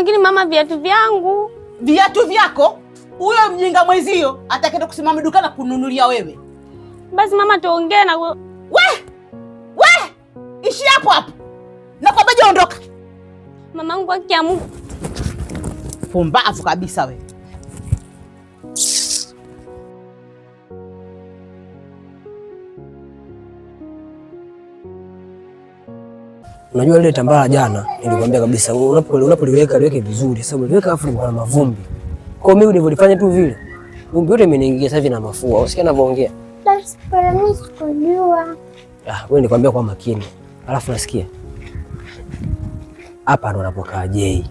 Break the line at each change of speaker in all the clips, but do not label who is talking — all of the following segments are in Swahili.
Lakini mama, viatu vyangu.
Viatu vyako? Huyo mjinga mwezio atakenda kusimama dukani na kununulia wewe.
Basi mama, tuongee na
We! We! Ishi hapo hapo. Nakwambia ondoka.
Mamangu, haki ya Mungu.
Pumbavu kabisa we.
Unajua lile tambara jana nilikwambia kabisa unapoliweka liweke vizuri, sababu uliweka afu na mavumbi. Kwa hiyo mimi nilivyolifanya tu vile, vumbi yote imeniingia sasa hivi na mafua. Usikia ninavyoongea?
Basi pale mimi sikujua.
Ah, wewe nilikwambia kwa makini. Alafu nasikia. Hapa ndo anapokaa Jay.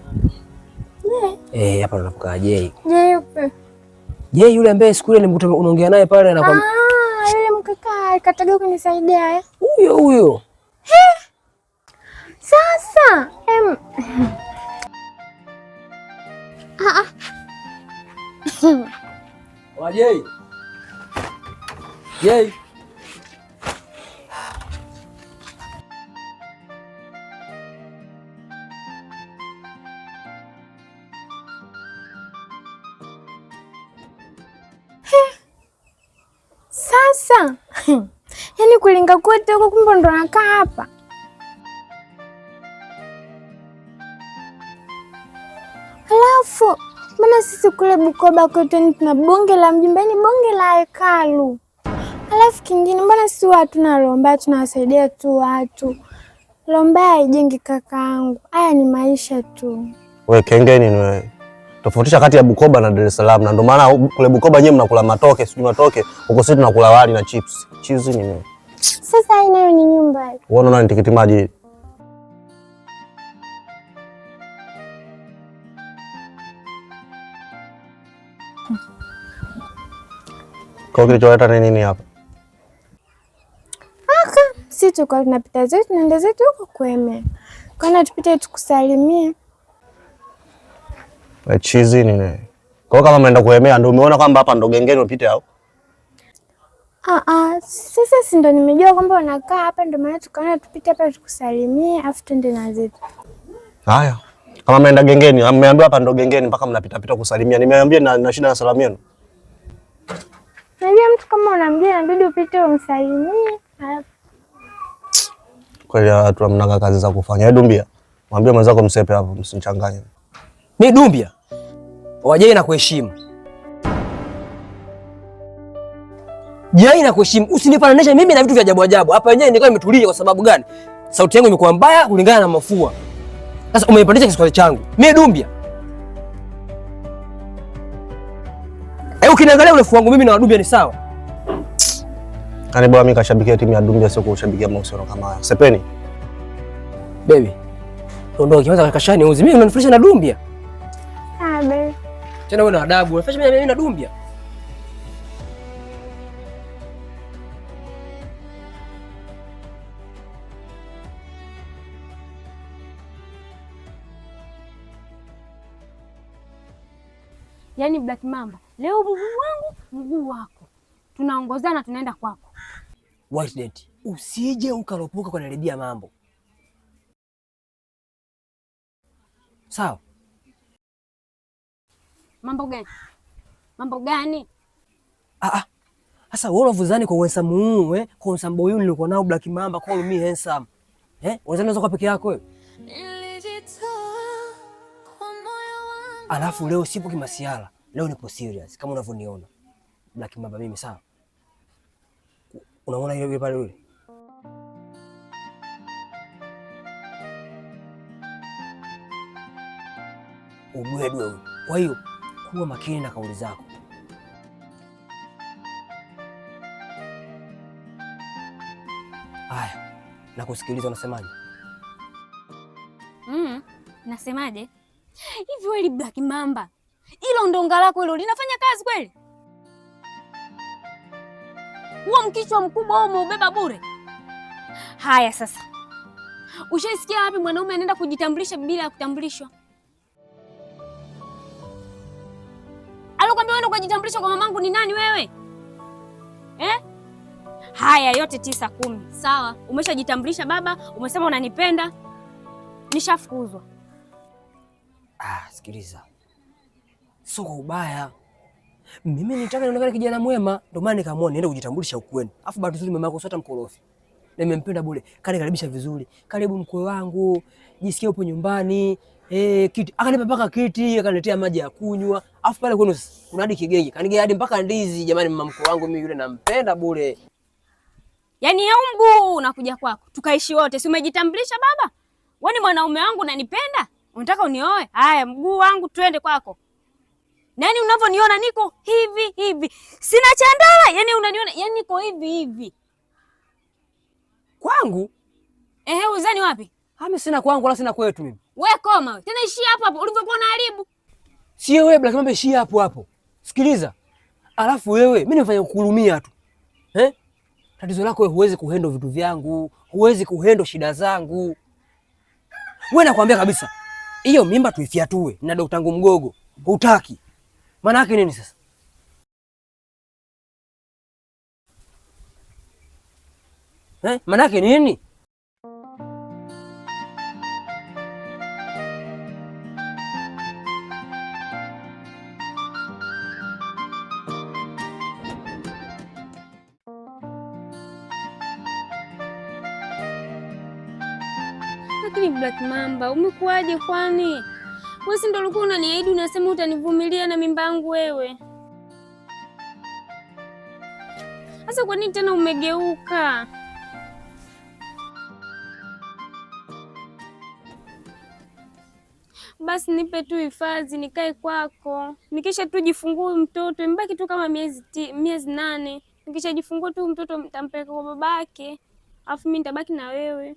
Eh, hapa ndo anapokaa Jay.
Jay yupi?
Jay yule ambaye siku ile nilimkuta unaongea naye pale anakwambia
Ah, yule mkaka alikataga kunisaidia eh.
huyo huyo.
Sasa, em. Ah ah.
Wa Jay. Jay.
Sasa. Yaani kulinga kote huko kumbe ndo nakaa hapa. Alafu mbona sisi kule Bukoba kwetu ni tuna bonge la mjumba, yaani bonge la hekalu. Alafu kingine, mbona sisi watu na roho mbaya tunawasaidia tu watu. Roho mbaya haijengi kakaangu. Haya ni maisha tu.
We kengeni ni wewe. Tofautisha kati ya Bukoba na Dar es Salaam, na ndio maana kule Bukoba nyewe mnakula matoke, sijui matoke, huko sisi tunakula wali na chips. Chips ni nini?
Sasa hii nayo ni nyumba.
Wewe unaona ni tikiti maji? Kwa kilicholeta ni nini hapa?
Aka, si tulikuwa tunapita zetu tunaenda zetu huko Kweme. Kana tupite tukusalimie.
We chizi nini? Kwa hiyo kama mnaenda kuhemea ndio umeona kwamba hapa ndo gengeni upite au?
Ah ah, sasa si ndo nimejua kwamba unakaa hapa ndio maana tukaona tupite hapa tukusalimie afu tuende na zetu.
Haya. Kama mnaenda gengeni, mmeambiwa hapa ndo gengeni mpaka mnapita pita kusalimia. Nimeambia na shida na salamu yenu.
Najua mtu kama unamjua inabidi upite umsalimie. Alafu
Kweli watu hamna kazi za kufanya. Hebu Dumbia, mwambie mwenzako msepe hapo, msinichanganye.
Mimi Dumbia. Wajai na kuheshimu. Jai na kuheshimu. Usinifananishe mimi na vitu vya ajabu ajabu. Hapa wenyewe nilikuwa nimetulia kwa sababu gani? Sauti yangu imekuwa mbaya kulingana na mafua. Sasa umenipandisha kisukari changu. Mimi Dumbia. Eh, ukiniangalia urefu wangu mimi na Dumbia ni sawa.
Yaani bora mimi kashabikia timu ya Dumbia, sio kushabikia mahusiano kama haya. Sepeni.
Baby. Ondoka kwanza kashani uzi. Mimi unanifurahisha na Dumbia.
Ah, baby.
Tena wewe na adabu. Unanifurahisha mimi na Dumbia.
Yaani Black Mamba, leo mguu wangu mguu wako, tunaongozana tunaenda kwako.
White Dent, usije ukalopoka kuniharibia mambo. Sawa?
Mambo gani? Mambo gani?
Ah ah. Sasa wewe unavuzani kwa handsome huu eh? Kwa handsome boy nilikuwa nao Black Mamba, call me handsome. Eh? Unaweza unaweza kwa peke yako wewe? Alafu leo sipo kimasiala. Leo nipo serious kama unavyoniona. Black Mamba mimi sawa? Unaona ile pale yule? Ubwedwe huyo. Kwa hiyo kuwa makini na kauli zako. Haya, nakusikiliza, unasemaje?
Nasemaje? Hivi wewe Black Mamba, hilo ndonga lako hilo linafanya kazi kweli? Huo mkichwa mkubwa huo umeubeba bure? Haya sasa, ushaisikia wapi mwanaume anaenda kujitambulisha bila ya kutambulishwa? Alikwambia wewe ukajitambulisha kwa mamangu ni nani wewe? Eh? Haya yote 9 10. Sawa, umeshajitambulisha baba, umesema unanipenda. Nishafukuzwa.
Ah, Sikiliza. Sio kwa ubaya. Mimi nitaka nionekane kijana mwema, ndio maana nikaamua niende kujitambulisha ukweni. Afu bahati nzuri mama yako sio hata mkorofi. Nimempenda bure. Kanikaribisha vizuri. Karibu mkwe wangu, jisikie upo nyumbani. Kiti. Akanipa mpaka kiti, akaniletea maji ya kunywa. Afu pale kwenu kuna hadi kigenge. Kanigea hadi mpaka ndizi. Jamani, mama mkwe wangu mimi yule nampenda bure.
Yaani au mguu unakuja kwako. Tukaishi wote. Si umejitambulisha baba? Wewe ni mwanaume wangu unanipenda? Unataka unioe? Haya, mguu wangu twende kwako. Yaani unavyoniona niko hivi hivi. Sina chandala, yaani unaniona, yaani niko hivi hivi.
Kwangu?
Ehe, uzani wapi?
Mimi sina kwangu wala sina kwetu mimi.
Wewe koma wewe. Tena ishia hapo hapo ulivyokuwa unaharibu.
Sio wewe Black Mamba, ishia hapo hapo. Sikiliza. Alafu wewe mimi nimefanya kukuhurumia tu. Eh? Tatizo lako wewe huwezi kuhendo vitu vyangu, huwezi kuhendo shida zangu. Wewe nakwambia kabisa. Hiyo mimba tuifiatue na daktari wangu Mgogo. Hutaki. Maana yake nini sasa? Maana yake nini?
Lakini Black Mamba, umekuwaje kwani? Wewe si ndio ulikuwa unaniahidi unasema utanivumilia na mimba yangu wewe. Sasa kwa nini tena umegeuka? Basi nipe tu hifadhi nikae kwako. Nikisha tu jifungua mtoto, mbaki tu kama miezi 8. Nikisha jifungua tu mtoto nitampeleka kwa babake. Alafu mimi nitabaki na wewe.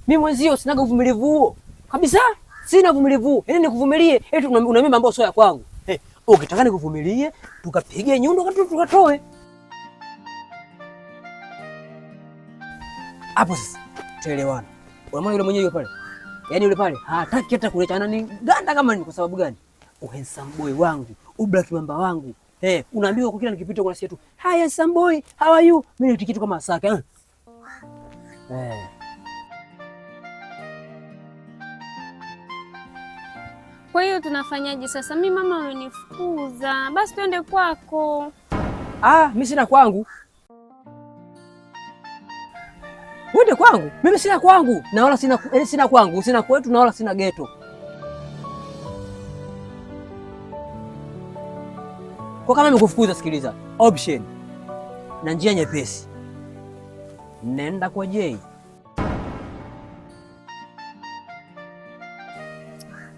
Mimi mwenzio sinaga uvumilivu huo. Kabisa? Sina uvumilivu. Yaani nikuvumilie eti una mimba ambayo sio ya kwangu. Ukitaka nikuvumilie, tukapige nyundo tukatoe. Hapo sasa tuelewana. Unamwona yule mwenyewe yule pale? Yaani yule pale hataki hata kuleta, ananiganda kama ni kwa sababu gani? Handsome boy wangu, Black Mamba wangu. Unaambiwa kwa kila nikipita kuna sikia tu, "Hi handsome boy, how are you?" Mimi ni kitu kama asaka.
Kwa hiyo tunafanyaje sasa? Mimi mama amenifukuza. Basi twende kwako.
Mimi sina kwangu. Uende kwangu? Mimi sina kwangu. Na wala sina, yaani sina kwangu, sina kwetu na wala sina ghetto. Kwa kama nimekufukuza, sikiliza. Option na njia nyepesi. Nenda kwa Jay.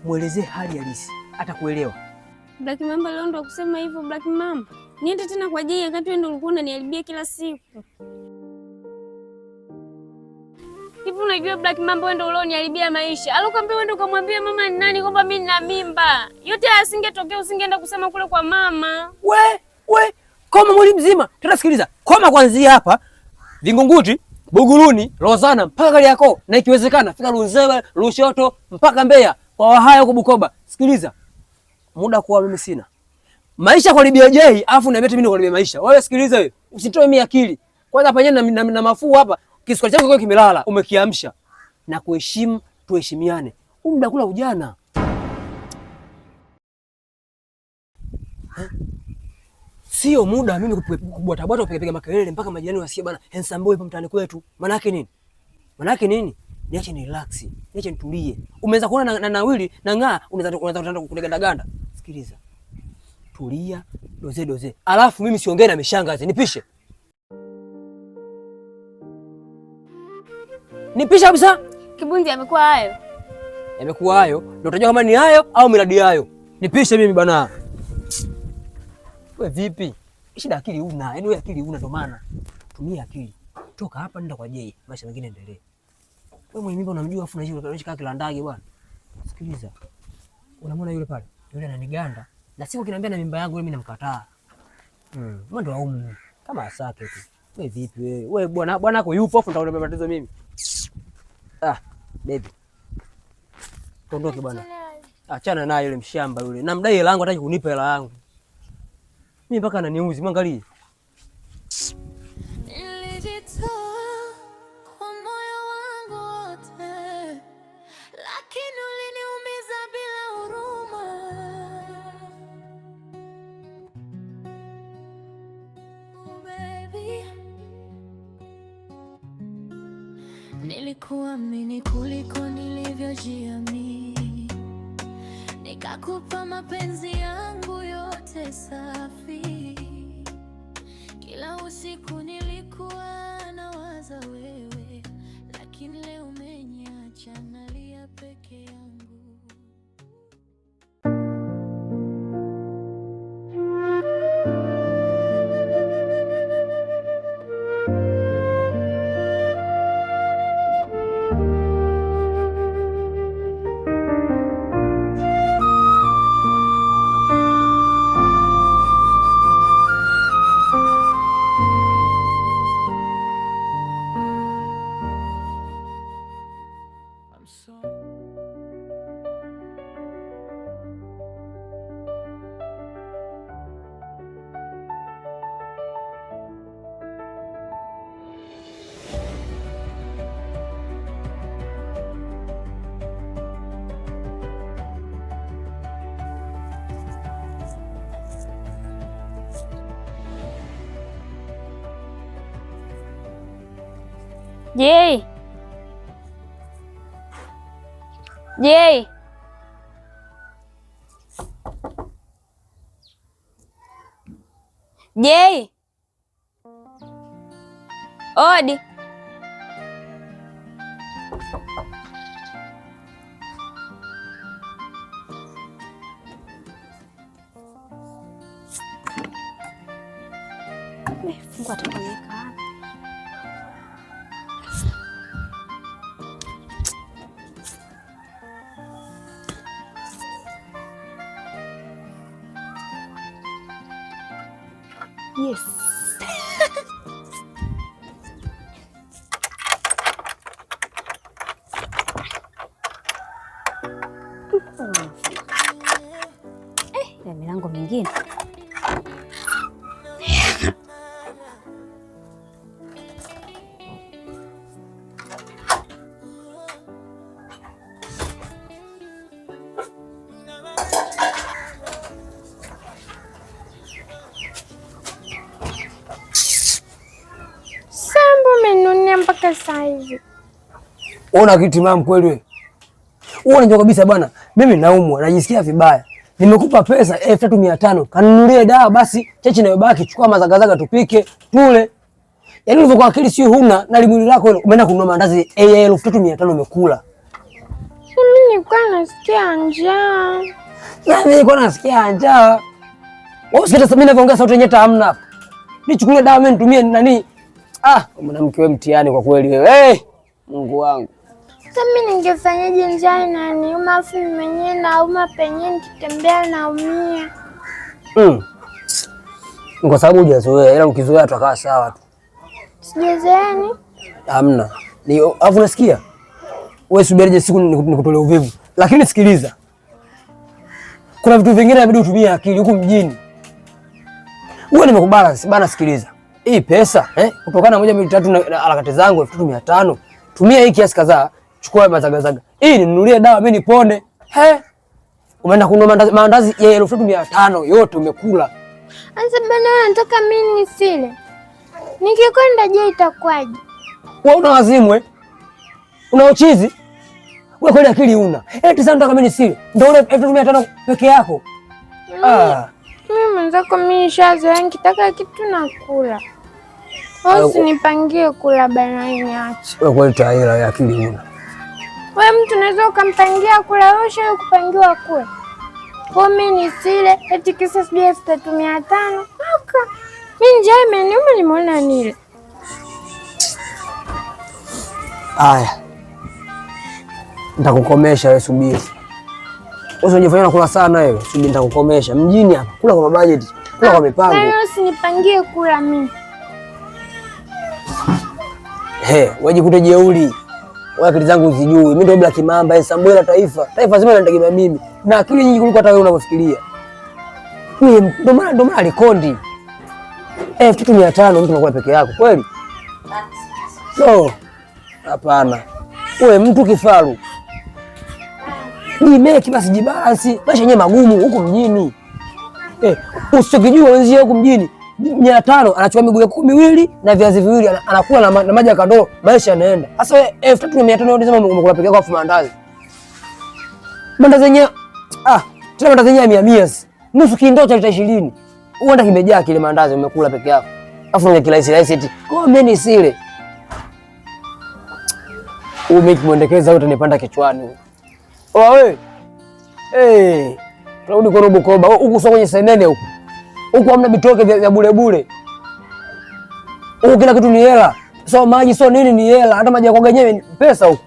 Mwelezee hali halisi, atakuelewa.
Black Mamba leo ndo kusema hivyo Black Mamba. Niende tena kwa Jay wakati wewe ndo ulikuwa unaniharibia kila siku. Hivi unajua Black Mamba wewe ndo ulioniharibia maisha. Alikwambia wewe ndo ukamwambia mama ni nani kwamba mimi nina mimba. Yote asingetokea usingeenda kusema kule kwa mama.
We, koma mwili mzima. Tena sikiliza, koma kuanzia hapa Vingunguti, Buguruni, Rozana mpaka Kariakoo na ikiwezekana fika Runzewe, Lushoto mpaka Mbeya. Kwa Wahaya huko Bukoba. Sikiliza. Muda kwa mimi sina. Maisha kwa libia Jay, afu niambie mimi niko libia maisha. Wewe sikiliza wewe. Usitoe mimi akili. Kwanza hapa nyenye na mafuu hapa, kisukari chako kwa kimelala, umekiamsha. Na kuheshimu, tuheshimiane. Muda kula ujana. Sio muda mimi kubwata bwata kupiga piga makelele mpaka majirani wasikie bana handsome boy hapa mtaani kwetu. Maana yake nini? Maana yake nini? Niache ni relax, niache nitulie. Umeanza kuona na nawili na ng'aa, unaweza kuniganda ganda. Sikiliza. Tulia, doze doze. Alafu mimi siongee na mishangazi, nipishe. Nipishe kabisa.
Kibunzi amekuwa hayo.
Yamekuwa hayo, ndio utajua kama ni hayo au miradi hayo. Nipishe mimi bana. Wewe vipi? Shida akili una, yaani wewe akili una ndo maana. Tumia akili. Toka hapa nenda kwa Jay, maisha mengine endelee. Wewe mwenye mimba unamjua afu unaishi kama kilandage bwana. Sikiliza. Unamwona yule pale? Yule ananiganda. Na siku kiniambia na mimba yangu mimi namkataa. Wewe ndo aumu. Kama asake tu. Wewe vipi wewe? Wewe bwana bwana yako yupo afu ndio matatizo mimi. Baby. Tuondoke bwana. Achana naye yule mshamba yule. Namdai hela yangu hataki kunipa hela yangu. Mimi mpaka ananiuzi, mwangalie.
Nilijitoa kwa moyo wangu wote, lakini uliniumiza bila Nilikuamini kuliko nilivyojiamini, nikakupa mapenzi yangu yote safi. Kila usiku nilikuwa nawaza wewe, lakini leo umeniacha nalia peke yangu. I'm sorry.
Jei. Jei. Jei. Odi. Fungu atakuwa ameweka wapi? Yes. Ya milango mingine.
Sambo umenunia mpaka saa hivi.
Una kitu timamu kweli wewe? Wewe unajua kabisa bwana, mimi naumwa, najisikia vibaya. Nimekupa pesa 3500, kanunulie dawa basi, cheche inayobaki chukua mazagazaga tupike, tule. Yaani ulivyokuwa akili sio huna na limwili lako hilo, umeenda kununua maandazi 3500 umekula.
Mimi nilikuwa nasikia njaa.
Na mimi nilikuwa nasikia njaa. Wewe usikie sasa mimi ninavyoongea sauti yenyewe hamna hapa. Nichukulie dawa mimi nitumie nani? Ah, mwanamke wewe mtihani kwa kweli wewe. Hey, Mungu wangu.
Sasa mimi ningefanyaje? Njaa inaniuma, afu mimi mwenyewe nauma, penyewe nikitembea naumia.
Ni kwa sababu hujazoea, ila ukizoea tutakaa sawa tu.
Sijazoea ni
Hamna. Ni alafu unasikia? Wewe subiri je siku nikutolee uvivu. Lakini sikiliza. Kuna vitu vingine inabidi utumie akili huku mjini. Wewe nimekubalance bana, sikiliza. Hii pesa kutokana na 1 2 3 na harakati zangu 3500, tumia hii kiasi kadhaa, chukua mazagazaga. Hii ninunulie dawa mimi nipone. He? Umeenda kununua maandazi ya 3500 yote umekula.
Sasa bana, nataka mimi nisile. Nikikwenda je, itakuwaje?
Wewe una wazimu eh? Una uchizi? Wewe kweli akili una. Eti sasa nataka mimi nisile. Ndio ule 3500 peke yako. Ah.
Mimi mwenzako mimi nishazoea, nikitaka kitu nakula. Wewe usinipangie kula bana, niache.
Wewe kweli taila ya akili una.
Wewe mtu unaweza ukampangia kula, wewe ushawahi kupangiwa kula? Kwa mimi nisile eti kisa sijui 3500. Aka. Mimi njaa imeniuma, nimeona nile.
Aya. Nitakukomesha wewe, subiri. Wewe unajifanya unakula sana wewe. Subiri nitakukomesha. Mjini hapa kula kwa budget, kula kwa mipango.
Wewe usinipangie kula mimi.
He, wewe jikute jeuri. Wewe akili zangu uzijui. Mimi ndio Black Mamba, Sambwela taifa. Taifa zima linanitegemea mimi. Na akili nyingi kuliko hata wewe unavyofikiria. Mimi ndo maana alikondi. 3500 mtu unakula peke yako, kweli? No. Hapana. Wewe mtu kifaru. Jimeki basi, jibalance. Maisha yenyewe magumu huku mjini. Usichokijua wenzio huku mjini. 500 anachukua miguu ya kuku miwili na viazi viwili, anakula na maji ya kandoo, maisha yanaenda. Sasa wewe 3500 yote sema umekula peke yako afu maandazi. Maandazi yenyewe tena maandazi yenyewe ya 100. Nusu kindoo cha lita 20. Uenda kimejaa kile maandazi umekula peke yako. Afu ni kirahisi rahisi eti. Kwa mimi nisile. Umekimwendekeza utanipanda kichwani. Oa wewe. Eh, tunarudi kwa Bukoba. Huku sio kwenye senene huku. Huku hamna bitoke vya bure bure. Huku kila kitu ni hela. So maji so nini ni hela. Hata maji ya kuoga yenyewe ni pesa huku.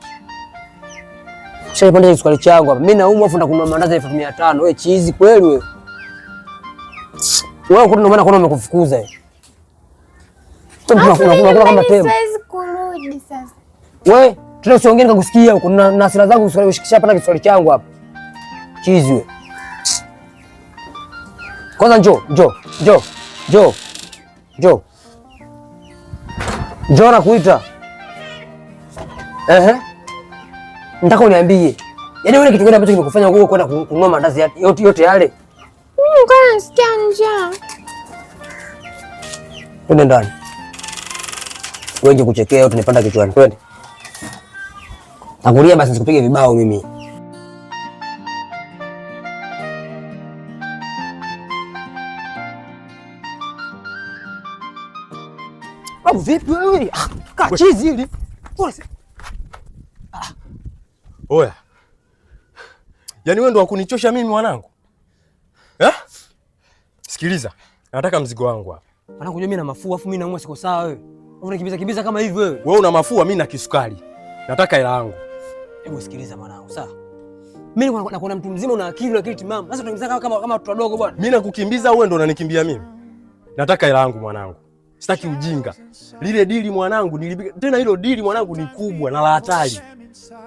Shaipanda kisukari changu hapa. Mimi naumwa afu ndakununua mandazi 1500. Wewe chizi kweli wewe. Wewe huko ndio maana kuna umekufukuza wewe. Unakula kama tembo.
Siwezi kurudi sasa.
Wewe tena usiongee nikakusikia huko na hasira zangu ushikisha hapa na kisukari changu hapa. Chizi wewe. Kwanza njoo, njoo, njoo, njoo. Njoo. Njoo nakuita. Ehe. Nataka uniambie. Yaani wewe kitu gani ambacho kimekufanya wewe kwenda kununua mandazi yote yote yale?
Mimi nilikuwa nasikia njaa.
Twende ndani. Wewe nje kuchekea utanipanda kichwani. Twende. Tangulia basi nisikupige vibao mimi. Babu vipi wewe? Kaa chizi hili.
Oya. Yaani wewe ndo wakunichosha mimi mwanangu? Eh? Sikiliza. Nataka mzigo wangu hapa.
Mwanangu mimi na mafua afu mimi naumwa siko sawa wewe. Unakimbiza kimbiza kama hivi wewe.
Wewe una mafua mimi na kisukari. Nataka hela yangu.
Hebu sikiliza mwanangu, sawa? Mimi nakuona mtu mzima una akili na akili timamu. Sasa tunakimbiza kama watoto wadogo bwana.
Mimi nakukimbiza wewe ndo unanikimbia mimi. Nataka hela yangu mwanangu. Sitaki ujinga. Lile dili mwanangu nilipiga tena, hilo dili mwanangu ni kubwa na la hatari.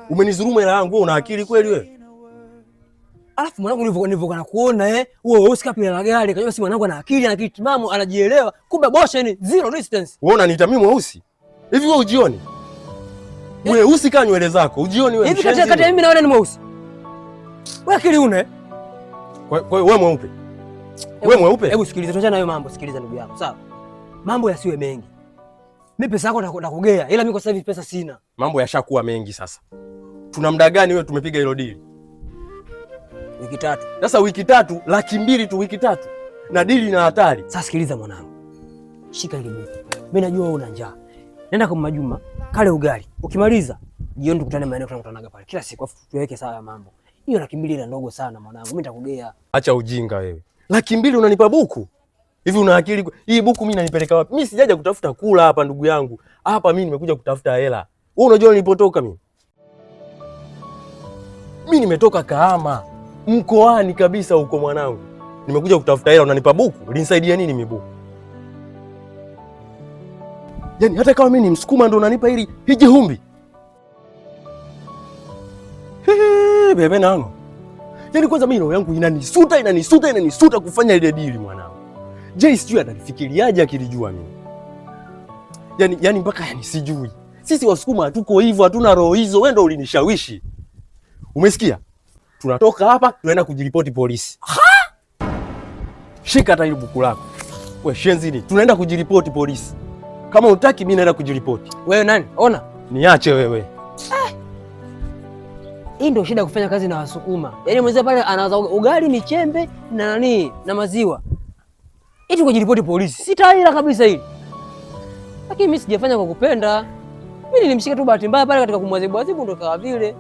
Umenidhulumu hela yangu, wewe una akili kweli wewe?
Alafu mwanangu nilivyokuwa nakuona wewe usika pila la gari, kajua si mwanangu ana akili, ana akili timamu, anajielewa. Kumbe bosha ni zero distance.
Wewe unaniita mimi mweusi? Hivi wewe ujioni? Mweusi kama nywele zako, ujioni wewe?
Hivi kati ya mimi na wewe ni mweusi? Wewe akili una?
Kwa hiyo wewe mweupe. Wewe mweupe?
Hebu sikiliza, tuachane na hayo mambo, sikiliza ndugu yangu, sawa? Mambo yasiwe mengi. Mimi pesa yako nakugea, ila mimi kwa sasa hivi pesa sina.
Mambo yashakuwa mengi sasa. Tuna muda gani wewe tumepiga hilo dili?
Wiki tatu.
Sasa wiki tatu, 200,000 tu wiki tatu. Na dili na hatari.
Sasa sikiliza mwanangu. Shika ile buku. Mimi najua wewe una njaa. Nenda kwa Majuma, kale ugali. Ukimaliza, jioni tukutane maeneo tunakutanaga pale. Kila siku afu tuweke sawa mambo. Hiyo 200,000 ila ndogo sana mwanangu. Mimi nitakugea.
Acha ujinga wewe. 200,000 unanipa buku? Hivi una akili? Hii buku mimi inanipeleka wapi? Mimi sijaja kutafuta kula hapa ndugu yangu. Hapa mimi nimekuja kutafuta hela. Wewe unajua nilipotoka mimi? Mimi nimetoka Kahama, mkoani kabisa huko mwanangu. Nimekuja kutafuta hela, unanipa buku? Ulinisaidia nini mimi buku? Yaani hata kama mimi ni Msukuma ndo unanipa hili hiji humbi. Bebe nango. Yaani kwanza mimi roho yangu inanisuta inanisuta inanisuta kufanya ile dili mwanangu. Je, sijui atanifikiriaje akilijua mimi. Yaani mpaka yani sijui. Sisi Wasukuma hatuko hivyo, hatuna roho hizo. Wewe ndo ulinishawishi. Umesikia? Tunatoka hapa tunaenda kujiripoti polisi. Ha? Shika hata hili buku lako. Wewe shenzi ni. Tunaenda kujiripoti polisi. Kama hutaki mimi naenda kujiripoti.
Wewe nani? Ona.
Niache wewe.
Hii ndio shida kufanya kazi na Wasukuma. Yaani mzee pale anawaza ugali, michembe na nani na maziwa. Eti kujiripoti polisi. Si taira kabisa hili. Lakini mimi sijafanya kwa kupenda. Mimi nilimshika tu bahati mbaya pale katika kumwadhibu adhibu ndo kawa vile.